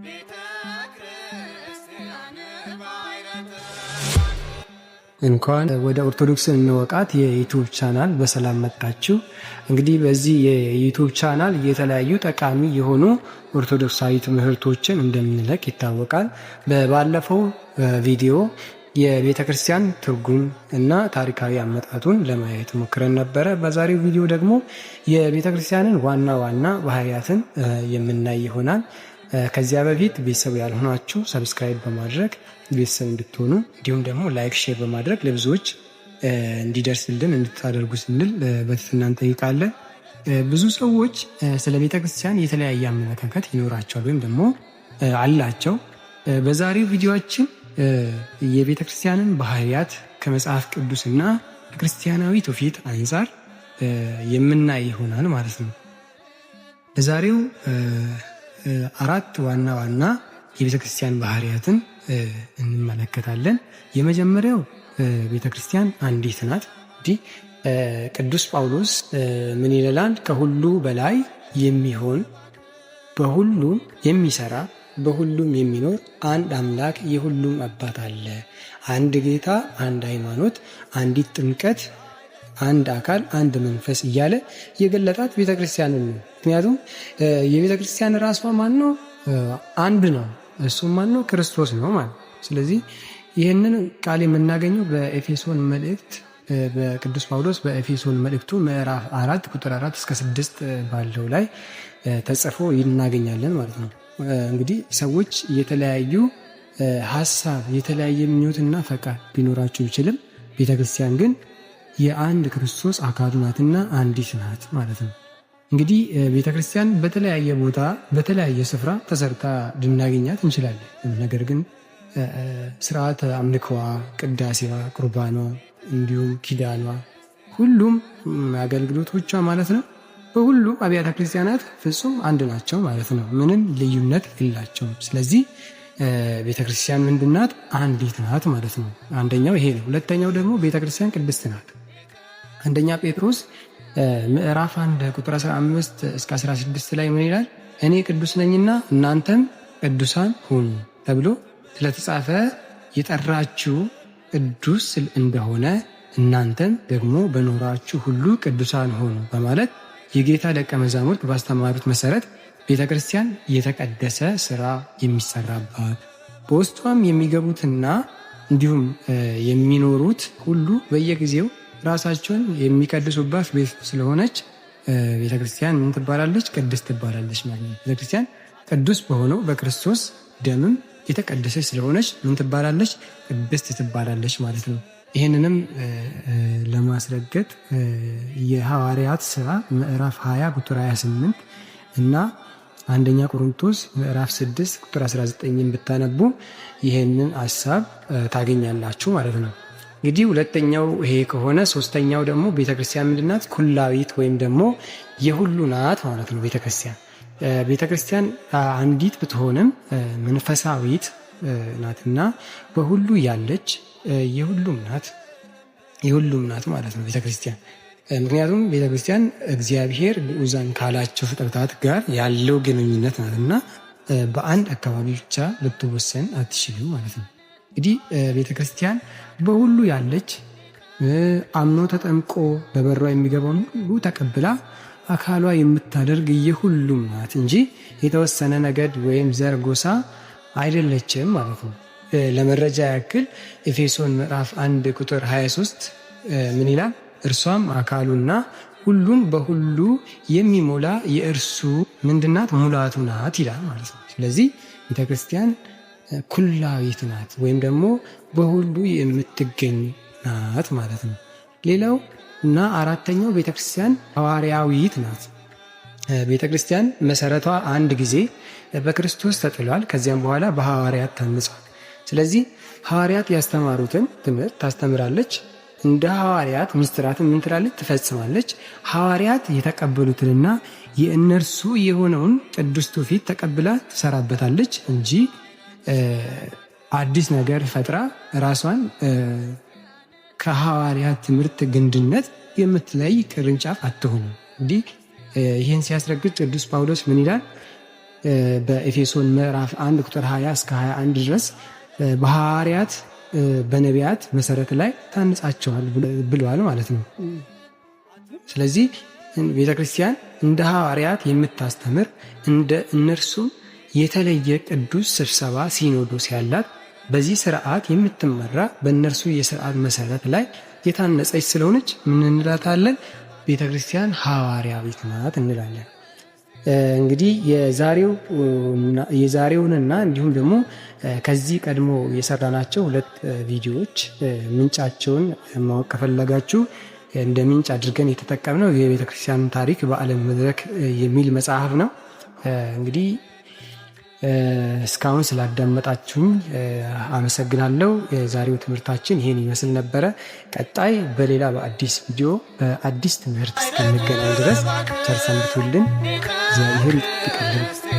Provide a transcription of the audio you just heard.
ቤተ ክርስቲያን ባሕረ እንኳን ወደ ኦርቶዶክስን እንወቃት የ YouTube channel በሰላም መጣችሁ። እንግዲህ በዚህ የ YouTube channel የተለያዩ ጠቃሚ የሆኑ ኦርቶዶክሳዊ ትምህርቶችን እንደምንለቅ ይታወቃል። በባለፈው ቪዲዮ የቤተ ክርስቲያን ትርጉም እና ታሪካዊ አመጣጡን ለማየት ሞክረን ነበረ። በዛሬው ቪዲዮ ደግሞ የቤተ ክርስቲያንን ዋና ዋና ባህሪያትን የምናይ ይሆናል። ከዚያ በፊት ቤተሰብ ያልሆናችሁ subscribe በማድረግ ቤተሰብ እንድትሆኑ እንዲሁም ደግሞ like፣ share በማድረግ ለብዙዎች እንዲደርስልን እንድታደርጉ ስንል በትህትና እንጠይቃለን። ብዙ ሰዎች ስለ ቤተ ክርስቲያን የተለያየ አመለካከት ይኖራቸዋል ወይም ደግሞ አላቸው። በዛሬው ቪዲዮአችን የቤተ ክርስቲያንን ባህሪያት ከመጽሐፍ ቅዱስና ከክርስቲያናዊ ትውፊት አንጻር የምናይ ይሆናል ማለት ነው። በዛሬው አራት ዋና ዋና የቤተ ክርስቲያን ባህሪያትን እንመለከታለን። የመጀመሪያው ቤተ ክርስቲያን አንዲት ናት። እንዲህ ቅዱስ ጳውሎስ ምን ይለናል? ከሁሉ በላይ የሚሆን በሁሉም የሚሰራ በሁሉም የሚኖር አንድ አምላክ የሁሉም አባት አለ። አንድ ጌታ፣ አንድ ሃይማኖት፣ አንዲት ጥምቀት፣ አንድ አካል፣ አንድ መንፈስ እያለ የገለጣት ቤተክርስቲያንን ነው። ምክንያቱም የቤተክርስቲያን ራሷ ማን ነው? አንድ ነው። እሱም ማን ነው? ክርስቶስ ነው ማለት። ስለዚህ ይህንን ቃል የምናገኘው በኤፌሶን መልእክት በቅዱስ ጳውሎስ በኤፌሶን መልእክቱ ምዕራፍ 4 ቁጥር 4 እስከ 6 ባለው ላይ ተጽፎ እናገኛለን ማለት ነው። እንግዲህ ሰዎች የተለያዩ ሀሳብ የተለያየ ምኞትና ፈቃድ ቢኖራቸው ይችልም ቤተክርስቲያን ግን የአንድ ክርስቶስ አካሉ ናትና አንዲት ናት ማለት ነው። እንግዲህ ቤተክርስቲያን በተለያየ ቦታ በተለያየ ስፍራ ተሰርታ ልናገኛት እንችላለን። ነገር ግን ስርዓተ አምልኮዋ፣ ቅዳሴዋ፣ ቁርባኗ እንዲሁም ኪዳኗ ሁሉም አገልግሎቶቿ ማለት ነው በሁሉም አብያተ ክርስቲያናት ፍጹም አንድ ናቸው ማለት ነው። ምንም ልዩነት የላቸውም። ስለዚህ ቤተክርስቲያን ምንድናት? አንዲት ናት ማለት ነው። አንደኛው ይሄ ነው። ሁለተኛው ደግሞ ቤተክርስቲያን ቅድስት ናት። አንደኛ ጴጥሮስ ምዕራፍ 1 ቁጥር 15 እስከ 16 ላይ ምን ይላል? እኔ ቅዱስ ነኝና እናንተም ቅዱሳን ሁኑ ተብሎ ስለተጻፈ የጠራችሁ ቅዱስ እንደሆነ እናንተም ደግሞ በኖራችሁ ሁሉ ቅዱሳን ሁኑ በማለት የጌታ ደቀ መዛሙርት ባስተማሩት መሰረት ቤተ ክርስቲያን የተቀደሰ ስራ የሚሰራባት በውስጧም የሚገቡትና እንዲሁም የሚኖሩት ሁሉ በየጊዜው ራሳቸውን የሚቀድሱባት ቤት ስለሆነች ቤተክርስቲያን ምን ትባላለች? ቅድስት ትባላለች ማለት ነው። ቤተክርስቲያን ቅዱስ በሆነው በክርስቶስ ደምም የተቀደሰች ስለሆነች ምን ትባላለች? ቅድስት ትባላለች ማለት ነው። ይህንንም ለማስረገጥ የሐዋርያት ስራ ምዕራፍ 20 ቁጥር 28 እና አንደኛ ቆሮንቶስ ምዕራፍ 6 ቁጥር 19 ብታነቡ ይህንን ሀሳብ ታገኛላችሁ ማለት ነው። እንግዲህ ሁለተኛው ይሄ ከሆነ ሶስተኛው ደግሞ ቤተክርስቲያን ምንድናት? ኩላዊት ወይም ደግሞ የሁሉ ናት ማለት ነው። ቤተክርስቲያን ቤተክርስቲያን አንዲት ብትሆንም መንፈሳዊት ናትና በሁሉ ያለች የሁሉም ናት የሁሉም ናት ማለት ነው ቤተክርስቲያን። ምክንያቱም ቤተክርስቲያን እግዚአብሔር ግዑዛን ካላቸው ፍጥረታት ጋር ያለው ግንኙነት ናት እና በአንድ አካባቢ ብቻ ልትወሰን አትችልም ማለት ነው። እንግዲህ ቤተክርስቲያን በሁሉ ያለች አምኖ ተጠምቆ በበሯ የሚገባውን ሁሉ ተቀብላ አካሏ የምታደርግ የሁሉም ናት እንጂ የተወሰነ ነገድ ወይም ዘር፣ ጎሳ አይደለችም ማለት ነው። ለመረጃ ያክል ኤፌሶን ምዕራፍ 1 ቁጥር 23 ምን ይላል? እርሷም አካሉና ሁሉን በሁሉ የሚሞላ የእርሱ ምንድናት? ሙላቱ ናት ይላል ማለት ነው። ስለዚህ ቤተክርስቲያን ኩላዊት ናት ወይም ደግሞ በሁሉ የምትገኝ ናት ማለት ነው። ሌላው እና አራተኛው ቤተክርስቲያን ሐዋርያዊት ናት። ቤተክርስቲያን መሰረቷ አንድ ጊዜ በክርስቶስ ተጥሏል። ከዚያም በኋላ በሐዋርያት ታንጿል። ስለዚህ ሐዋርያት ያስተማሩትን ትምህርት ታስተምራለች። እንደ ሐዋርያት ምስጢራትን ምን ትላለች? ትፈጽማለች። ሐዋርያት የተቀበሉትንና የእነርሱ የሆነውን ቅዱስ ትውፊት ተቀብላ ትሰራበታለች እንጂ አዲስ ነገር ፈጥራ ራሷን ከሐዋርያት ትምህርት ግንድነት የምትለይ ቅርንጫፍ አትሆንም። እንዲህ ይህን ሲያስረግጥ ቅዱስ ጳውሎስ ምን ይላል? በኤፌሶን ምዕራፍ 1 ቁጥር 20 እስከ 21 ድረስ በሐዋርያት በነቢያት መሰረት ላይ ታንጻቸዋል ብለዋል ማለት ነው። ስለዚህ ቤተክርስቲያን እንደ ሐዋርያት የምታስተምር፣ እንደ እነርሱም የተለየ ቅዱስ ስብሰባ ሲኖዶስ ያላት፣ በዚህ ስርዓት የምትመራ፣ በእነርሱ የስርዓት መሰረት ላይ የታነጸች ስለሆነች ምን እንላታለን? ቤተክርስቲያን ሐዋርያዊት ናት እንላለን። እንግዲህ የዛሬውንና እንዲሁም ደግሞ ከዚህ ቀድሞ የሰራናቸው ሁለት ቪዲዮዎች ምንጫቸውን ማወቅ ከፈለጋችሁ እንደ ምንጭ አድርገን የተጠቀምነው የቤተክርስቲያን ታሪክ በዓለም መድረክ የሚል መጽሐፍ ነው። እንግዲህ እስካሁን ስላዳመጣችሁኝ አመሰግናለሁ። የዛሬው ትምህርታችን ይሄን ይመስል ነበረ። ቀጣይ በሌላ በአዲስ ቪዲዮ በአዲስ ትምህርት እስከምንገናኝ ድረስ ቸር ሰንብቱልን። እግዚአብሔር ይጠብቅልን።